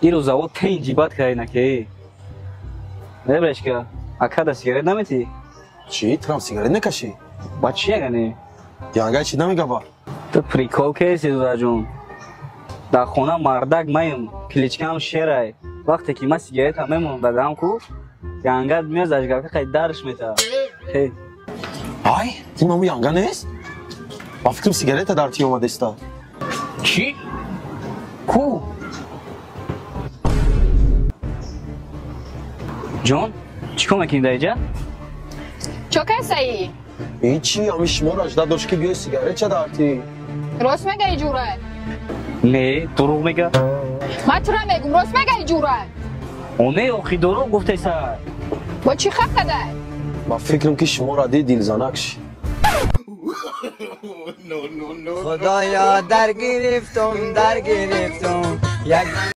Ирӯз завод тенҷи бад карина ки. Небрешка, акада сигарет наметӣ? Чӣ? Трам сигарет накашӣ? Ба чӣ ягане? Янга чӣ намегаба? Ту прикол кеси, дудаҷон. Дар хона мардак маем, кличкам шерай. Вақте ки ман сигарета мемонам дадам ку, янга меояд зажигалка қай дарш мета. Хе. Ай, ин маму янга нест? Ба фикрам сигарета дар ти омадеста. Чӣ? Ку? Ҷон, чӣ кор мекунӣ дар иҷа? Чо касаӣ? Ин чӣ? Ами шуморо ажда дошт ки биёй сигарет ча дар ти. Рост мегаи, ҷура? Не, дурӯғ мега. Ман тура мегум, рост мегаи, ҷура? О не, охи дурӯғ гуфтеса. Бо чӣ хаб кадай? Ба фикрам ки шуморо дид дилзанак ши. Худоё, дар гирифтум, дар гирифтум як.